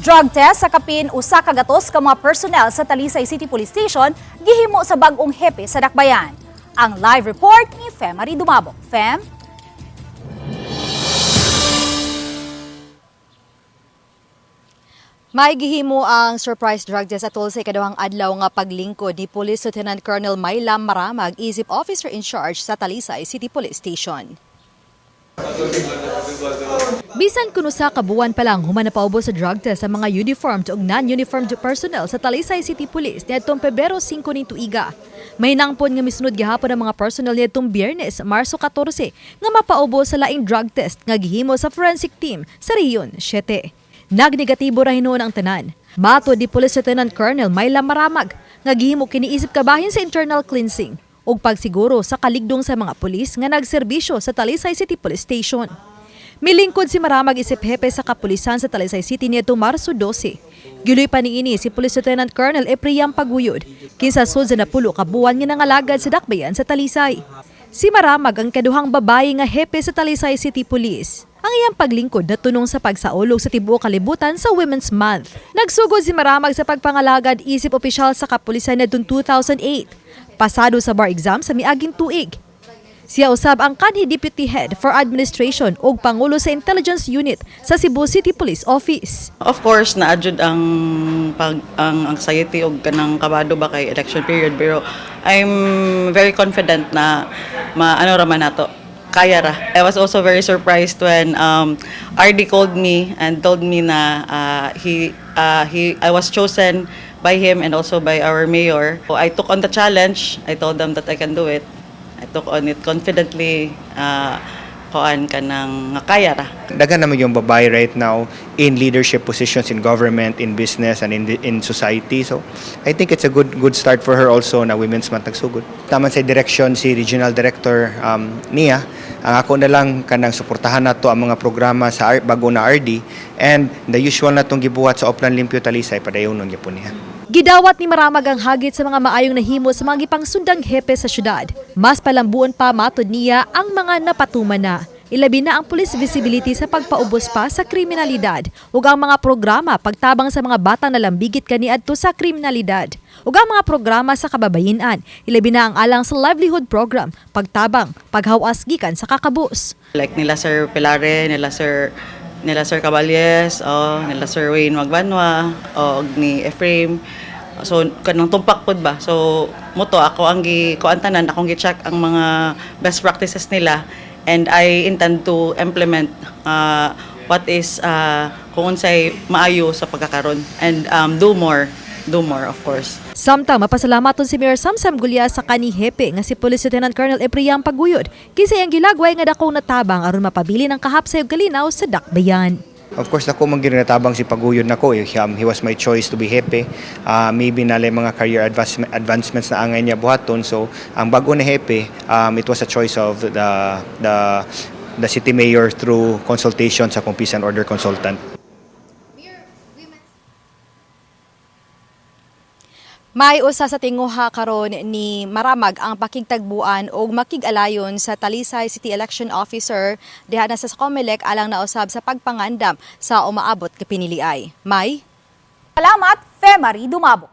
Drug test sa kapin 100 ka mga personnel sa Talisay City Police Station gihimo sa bag-ong hepe sa Dakbayan. Ang live report ni Femary Dumabo. Fem? May gihimo ang surprise drug test atol sa ikaduhang adlaw nga paglingkod ni Police Lieutenant Colonel Myla Maramag, isip officer in charge sa Talisay City Police Station. Bisan kuno sa kabuan pa lang human napaubos sa drug test sa mga uniformed ug non-uniformed personnel sa Talisay City Police niadtong Pebrero 5 ning tuiga. May nangpon nga misunod gihapon ang mga personnel niadtong Biyernes, Marso 14, nga mapaubos sa laing drug test nga gihimo sa forensic team sa Region 7. Nagnegatibo ra hinuon ang tanan. Matod ni Police Lieutenant Colonel Myla Maramag nga gihimo kini isip kabahin sa internal cleansing ug pagsiguro sa kaligdong sa mga pulis nga nagserbisyo sa Talisay City Police Station. Milingkod si Maramag isip hepe sa kapulisan sa Talisay City niadtong Marso 12. Giluy pa niini si Police Lieutenant Colonel Epriam Paguyod, kinsa sud sa 10 ka buwan nga nangalagad sa dakbayan sa Talisay. Si Maramag ang kaduhang babaye nga hepe sa Talisay City Police. Ang iyang paglingkod natunong sa pagsaulog sa tibuok kalibutan sa Women's Month. Nagsugod si Maramag sa pagpangalagad isip opisyal sa kapulisan niadtong 2008. Pasado sa bar exam sa miaging tuig. Siya usab ang kanhi Deputy Head for Administration ug Pangulo sa Intelligence Unit sa Cebu City Police Office. Of course, naa jud ang anxiety og kanang kabado ba kay election period, pero I'm very confident na maano ra man nato. Kaya ra. I was also very surprised when RD called me and told me na he I was chosen by him and also by our mayor. So I took on the challenge. I told them that I can do it. I took on it confidently. Kuan kanang nga kaya ra. Daghan naman yung babae right now in leadership positions in government, in business, and in society. So, I think it's a good good start for her also na Women's Month nagsugod. Taman sa direction si Regional Director niya, ang ako na lang kanang suportahan nato ang mga programa sa bago na RD and the usual na tong gibuhat sa Oplan Limpyo Talisay, padayon gyapon niya. Gidawat ni Maramag ang hagit sa mga maayong nahimo sa mga gipangsundang hepe sa syudad. Mas palambuon pa, matod niya, ang mga napatuman na. Ilabi na ang police visibility sa pagpaubos pa sa kriminalidad ug ang mga programa pagtabang sa mga batang nalambigit kaniadto sa kriminalidad. Ug ang mga programa sa kababayen-an, ilabi na ang alang sa livelihood program, pagtabang, paghawas gikan sa kakabus. Like nila Sir Pilare, nila Sir Caballes, oh, nila Sir Wayne Magbanwa, o ni Ephraim. So kanang tumpak pod ba. So mao to ako ang gi kuan tanan, akong gi-check ang mga best practices nila and I intend to implement what is kung unsay maayo sa pagkakaron and do more, of course. Samtang mapasalamaton si Mayor Samsam Gulya sa kanhi hepe nga si Police Lieutenant Colonel Epriam Paguyod kinsa iyang gilagway nga dakong natabang aron mapabilin ang kahapsay ug kalinaw sa dakbayan. Of course, dako man gyud natabang si Paguyod nako. Eh. He was my choice to be hepe. Maybe nalay mga career advancements na angay niya buhaton. So, ang bago na hepe, it was a choice of the city mayor through consultation sa akong peace and order consultant. May usa sa tinguha karon ni Maramag ang pakigtagbuan og makig-alayon sa Talisay City Election Officer diha na sa COMELEC alang nausab sa pagpangandam sa umaabot nga piniliay. May Salamat, Femary Dumabo.